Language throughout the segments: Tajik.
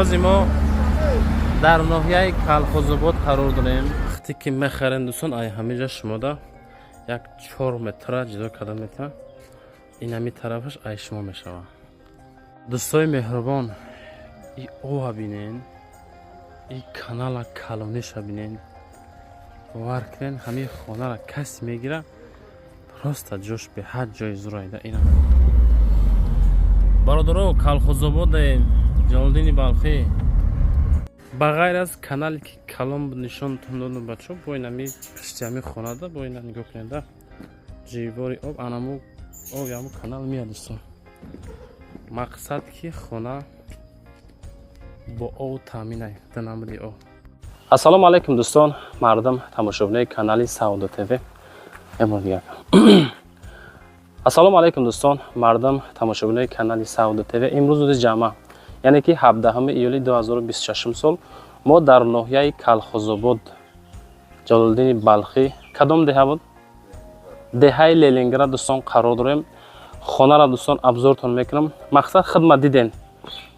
Ҳозир мо дар ноҳияи Калхозобод қарор дорем. Вақте ки мехарем, дӯстон, ай ҳамиҷа шумода як 4 метра ҷудо карда метавон. Ин ҳами тарафаш ай шумо мешавад. Дӯстои меҳрубон, и ова бинен, и канала калониша бинен. Бовар кунен, ҳамин хонара касе мегира, просто ҷош беҳад ҷои зурайда. Ина, бародаро, Калхозободаем, Ҷалолиддини Балхӣ. Ба ғайр аз канале ки калон буд, нишонтон додам, бачо, бо ин ҳами пишти ҳами хонада, бо ина нигоҳ кунеда, ҷивори об, анаму оби ҳаму канал меяд, дӯстон. Мақсад ки хона бо об таъминай, данамуди об. Ассалому алайкум, дӯстон, мардум, тамошобинои канали Савдо ТВ. Як бор дигар. Ассалому алайкум, дӯстон, мардум, тамошобинои канали Савдо ТВ. Имрӯз рӯзи ҷамъа, яъне ки 17 июли 2026 сол, мо дар ноҳияи Калхозобод, Ҷалолиддини Балхӣ, кадом деҳа буд, деҳаи Лелингра, дӯстон, қарор дорем. Хонара, дӯстон, обзортон мекунам. Мақсад хидмат диден,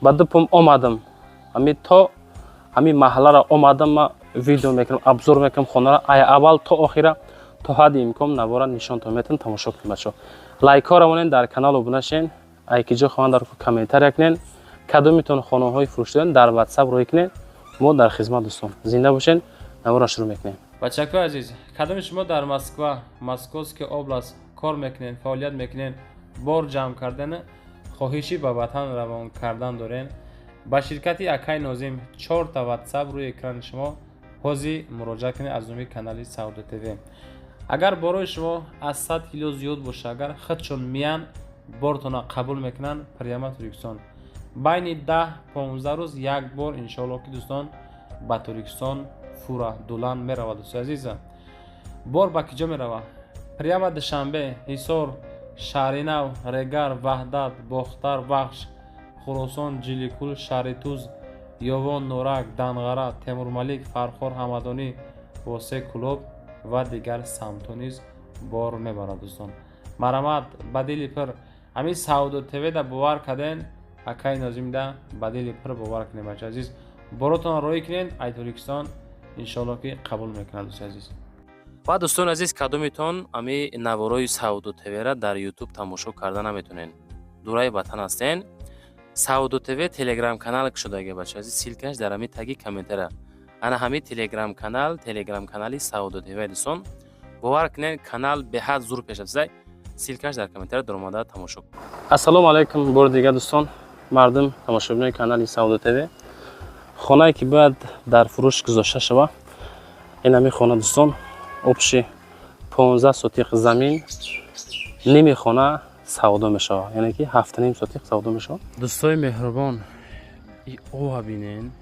ба ду пум омадам, ҳами то ҳамин маҳаллара омадам, ма видео мекунам, обзор мекунам хонара ай аввал то охира, то ҳадди имкон навора нишонтон метавон. Тамошо кунед, бачо, лайкҳоро монен, дар канал обуна шен, ай ки ҷо хоҳанд дар комментария кунен. Кадомитон хонаҳои фурӯшдиён, дар Ватсап рӯй кунед, мо дар хизмат. Дӯстон, зинда бошен, навора шурӯъ мекунем. Бачакои азиз, кадоми шумо дар Москва, Московская область кор мекунед, фаъолият мекунед, бор ҷамъ кардани хоҳиши ба ватан равон кардан дорен, ба ширкати акай Нозим, чорта Ватсап рӯи экрани шумо, ҳозир муроҷиат кунед аз номи канали Савдо ТВ. Агар борои шумо аз 100 кило зиёд боша, агар худшон миян, бортона қабул мекунанд, прямо Тоҷикистон байни 10-15 рӯз як бор, иншоалло ки, дӯстон, ба Тоҷикистон фура дулан меравад. Дӯстои азиза, бор ба киҷо меравад? Прямо Душанбе, Ҳисор, Шаҳринав, Регар, Ваҳдат, Бохтар, Вахш, Хуросон, Ҷиликул, Шаҳритуз, Ёвон, Норак, Данғара, Темурмалик, Фархор, Ҳамадонӣ, Восе, Кӯлоб ва дигар самтҳо низ бор мебарад. Дӯстон, марҳамат, ба дили пир ҳамин Савдо ТВ-да бовар карден, акаи Нозимда ба дили пир бовар кунед. Бача азиз, боротонро роҳӣ кунед ай Тоҷикистон, иншоалло ки қабул мекунад, дӯсти азиз. Ва дӯстони азиз, кадомитон ами наворои Савдо ТВ-ра дар Ютуб тамошо карда наметонен, дураи ватан ҳастен, Савдо ТВ Телеграм канал кушодаги, бача азиз, ссылкаш дар ҳами таги комментария. Ана ҳами Телеграм канал, Телеграм канали Савдо ТВ. Дӯстон, бовар кунед, канал беҳад зур пешрафтазай. Ссылкаш дар комментария, даромада тамошо. Ассалому алайкум бори дигар, дӯстон, мардум, тамошобинои канали Савдо ТВ. Хонае ки бояд дар фурӯш гузошта шава, ин ҳами хона, дӯстон, общий 15 сотих замин, ними хона савдо мешавад, яъне ки 7,5 сотих савдо мешавад. Дӯстои меҳрубон, и ова бинен,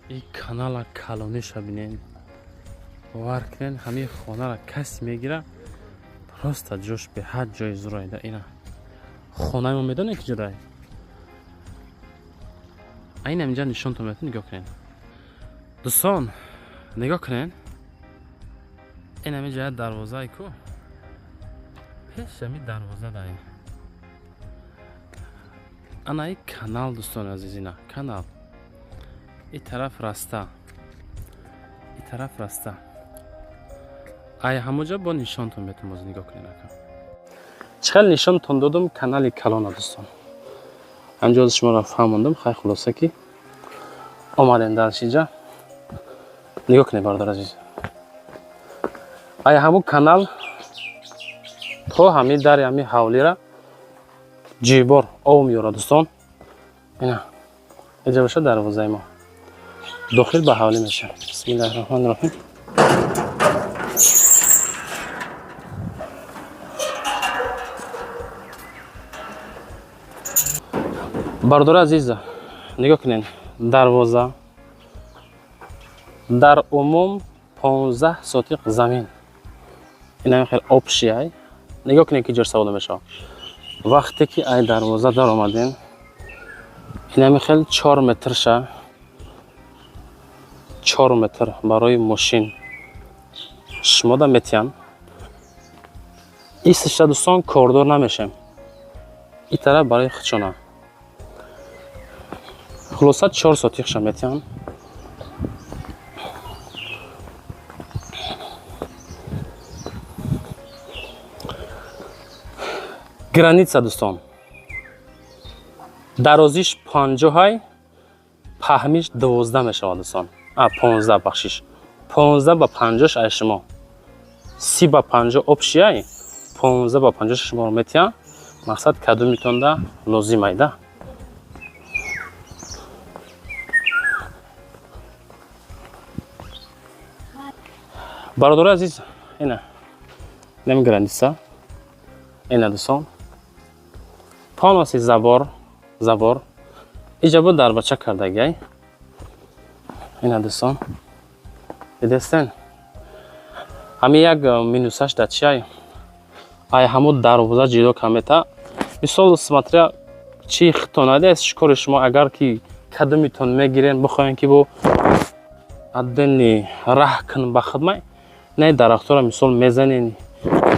и канала калониша бинен. Бовар кунед, ҳамин хонара касе мегира, просто ҷош беҳад ҷои зурайда. Ина хонаи мо, медонед ки ҷурай? Айн инҷа нишонтон метавон. Нигоҳ кунед, дӯстон, нигоҳ кунед, ин ҳами ҷоя дарвозае ку, пеш ҳами дарвоза даи ана и канал. Дӯстони азиз, ина канал, и тараф раста, и тараф раста, ай ҳамоҷа бо нишонтон метавон. Боз нигоҳ кунед, ака, чӣ хел нишонтон додум канали калона, дӯстон, ҳамҷоз шуморо фаҳмондум. Хай, хулоса ки омадем дар шиҷа. Нигоҳ кунед, бародар азиз, ай ҳамун канал то ҳамин дари ҳамин ҳавлира ҷибор об меёрад, дӯстон. Ина иҷа боша дарвозаи мо, дохил ба ҳавлӣ мешавад. Бисмиллаҳи раҳмони раҳим. Бародари азиза, нигоҳ кунед, дарвоза, дар умум 15 сотиқ замин, инами хел общий ай. Нигоҳ кунед ки ҷош савдо мешавад. Вақте ки ай дарвоза даромадем, инами хел 4 метрша, 4 метр барои мошин шумода метиҳанд. Истишта, дӯстон, кордор намешем, и тараф барои худшона. Хулоса 4 сотихша метиҳанд. Граница дӯстон. Дарозиш 50, паҳмиш 12 мешавад дӯстон. 15 бахшиш. 15 ба 50 ай шумо. 30 ба 50 обши ай 15 ба 50 шуморо метиҳанд. Мақсад кадомитонда лозим айда. Бародари азиз, ина нем граница. Ина дӯстон. Полностью забор, забор. Иҷа буд дарбача кардагиай. Ина дӯстон. Дидестен? Ҳами як минусаш дар чиай? Ай ҳамун дарвоза ҷидо камета. Мисол, смотря чи хитонаде шикори шумо, агар ки кадомитон мегирен, бихоҳен ки бо отдельный раҳ кун ба хидмай, не дарахтора мисол мезанен,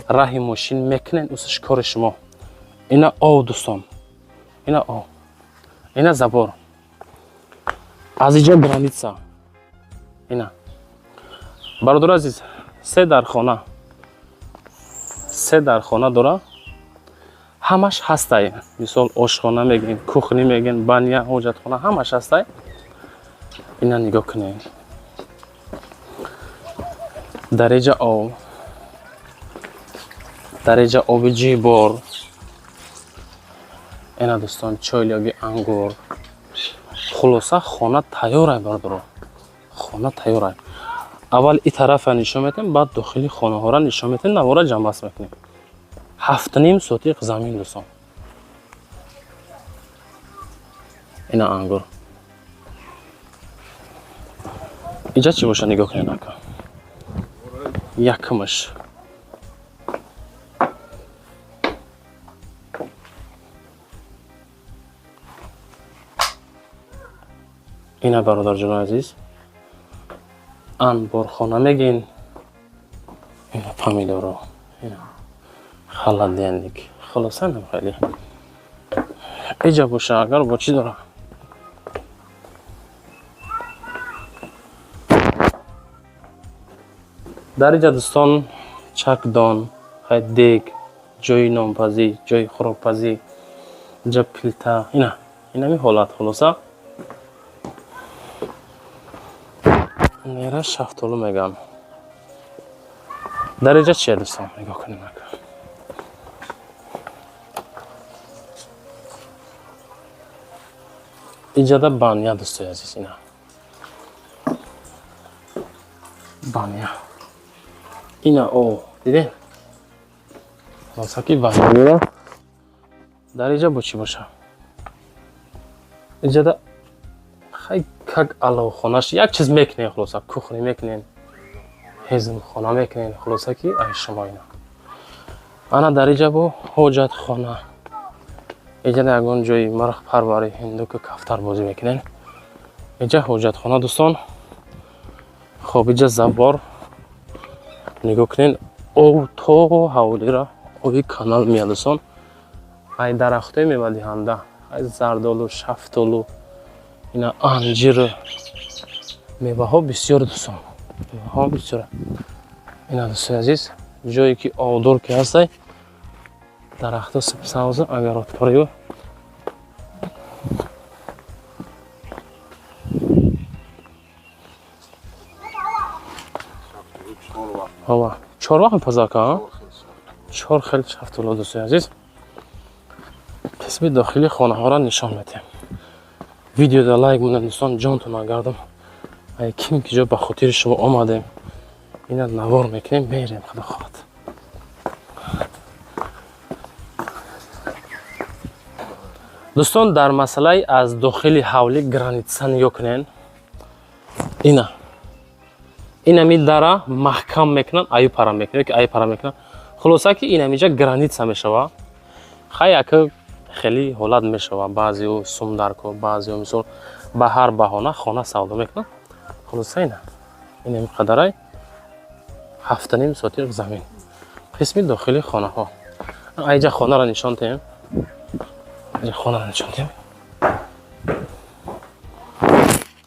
раҳи мошин мекунен, уса шикори шумо. Ина ов дӯстон. Ина ов. Ина забор. Аз иҷа граница. Ина. Бародари азиз, се дархона. Се дархона дора. Ҳамаш ҳастай. Мисол ошхона мегӯем, кухня мегӯем, баня, ҳоҷатхона ҳамаш ҳастай. Ина нигоҳ кунед. Дареҷа ов. Дареҷа оби ҷибор. Ина дӯстон, чойлиёги ангур. Хулоса хона тайёрай бародаро. Хона тайёрай. Аввал и тарафа нишон метем, баъд дохили хонаҳоро нишон метем, навора ҷамъбаст мекунем. 7,5 сотиқ замин дӯстон. Ина ангур. Иҷа чӣ боша нигоҳ кунед ака. Якмаш. Ина бародарҷони азиз, анборхона мегин. Ина помидоро, ина холодильник. Хулоса нам хеле. Иҷа боша агар бо чӣ дора? Дар иҷа дӯстон чакдон, хай дег, ҷои нонпазӣ, ҷои хӯрокпазӣ, иҷа плита, ина, инами ҳолат хулоса. Нера шафтолу меган. Дар иҷа чия дӯстон? Нигоҳ кунем ака. Иҷада баня дӯстои азиз, ина. Баня. Ина о, дидем? Хулоса ки баня. Дар иҷа бо чӣ боша? Иҷада хай как аловхонаш як чиз мекунем, хулоса кухня мекунем, ҳезмхона мекунем, хулоса ки ай шумо ина. Ана дар иҷа бо ҳоҷатхона. Иҷа ягон ҷои марғпарварӣ, ҳиндуку кафтарбозӣ мекунем. Иҷа ҳоҷатхона дӯстон. Хоб иҷа забор. Нигоҳ кунед, ов то ҳавлира оби канал меяд дӯстон. Ай дарахтҳои мевадиҳанда, ай зардолу, шафтолу, ина анҷир, меваҳо бисёр дӯстон. Меваҳо бисёр. Ина дӯстони азиз, ҷое ки овдор ки ҳастай, дарахтҳо сабзу агароткорию. Ҳова, чор вақт мепазака, чор хел шафтолу дӯстони азиз. Қисми дохили хонаҳоро нишон медиҳем. Видеода лайк монед дӯстон, ҷонтон агардам. Ай ким ки ҷо ба хотири шумо омадем. Ина навор мекунем, мерем, худо хоҳад. Дӯстон, дар масъалаи аз дохили ҳавлӣ граница нигоҳ кунед. Ина. Инами дара маҳкам мекунанд, аю пара мекунанд, ё ки аю пара мекунанд. Хулоса ки инамиҷа граница мешава. Хай яка хеле ҳолат мешава, баъзео сум дарко, баъзео мисол ба ҳар баҳона хона савдо мекунанд. Хулоса ина. Инами қадарай 7,5 сотиқ замин. Қисми дохили хонаҳо. Айҷа хонаро нишон диҳем. Айҷа хонаро нишон диҳем.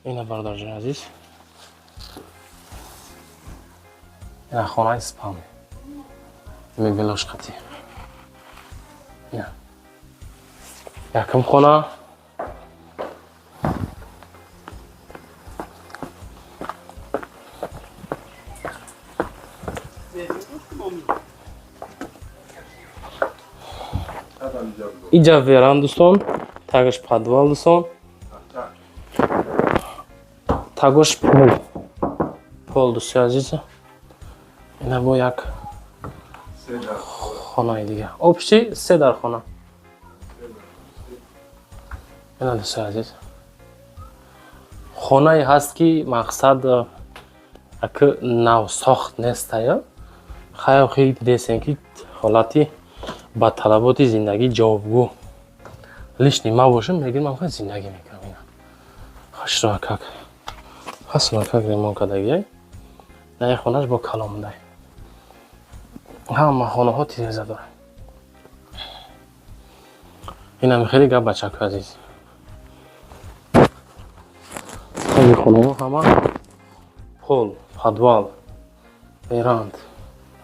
Ина, бародарҷони азиз, ина хонаи спальня, мебелош қатӣ. Ина якум хона. Иҷа веранда, дӯстон, тагаш подвал, дӯстон, тагош пол, пол, дӯстои азиз. Ина бо як хонаи дига, общий се дар хона. Ина, дӯстои азиз, хонае ҳаст, ки мақсад аки навсохт нестая. Хайохи дидесем, ки ҳолати ба талаботи зиндагӣ ҷавобгӯ. Лишний ма бошам, мегирам, ман зиндагӣ мекунам. Ина хашроакак ҳастакак ремонт кардагиай. На, хонаш бо каломдай, ҳама хонаҳо тиреза дорад. Инам хеле гап, бачако азиз. Таги хонаҳо ҳама пол, подвал, веранда,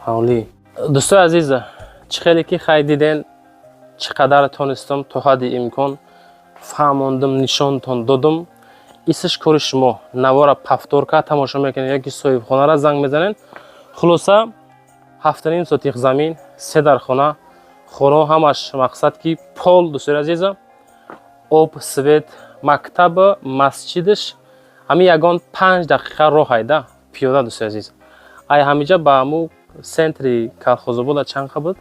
ҳавлӣ. Дӯстои азиз, чӣ хеле ки хай диден, чӣ қадар тонистам, то ҳадди имкон фаҳмондум, нишонтон додум. Исш кори шумо, навора повтор ка тамошо мекунед ёки соҳибхонара занг мезанед. Хулоса, 7,5 сотих замин, се дар хона, хонаҳо ҳамаш мақсад ки пол. Дӯстои азиза, об, свет, мактаб, масҷидш ҳамин ягон 5 дақиқа роҳ айда пиёда. Дӯстои азиз, ай ҳамиҷа ба ҳаму центри Калхозобода чанд қа буд?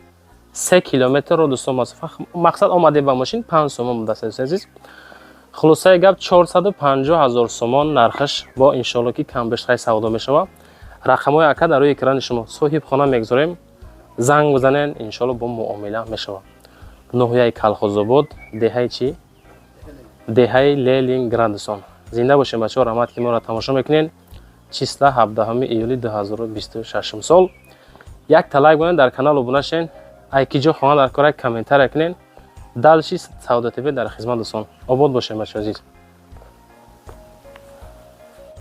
3 километрро, дӯстон, масофа. Мақсад, омадем ба мошин, 5 сомон будааст, дӯстои азиз. Хулосаи гап, 450 000 сомон нархаш, бо иншоалло ки камбештаи савдо мешавад. Рақамҳои ака дар рӯи экрани шумо, соҳибхона, мегузорем, занг бизанен, иншоалло бо муомила мешавад. Ноҳияи Калхозобод, деҳаи чӣ? Деҳаи Ленинград. Дӯстон, зинда бошем, бачаҳо, раҳмат, ки моро тамошо мекунед. Числа 17 июли 2026 сол. Як та лайк бонед, дар канал обуна шен. Ай ки ҷо хона дар кора, комментария кунед. Дальше Савдо ТВ дар хизмат, дӯстон. Обод бошем, бачаҳо азиз.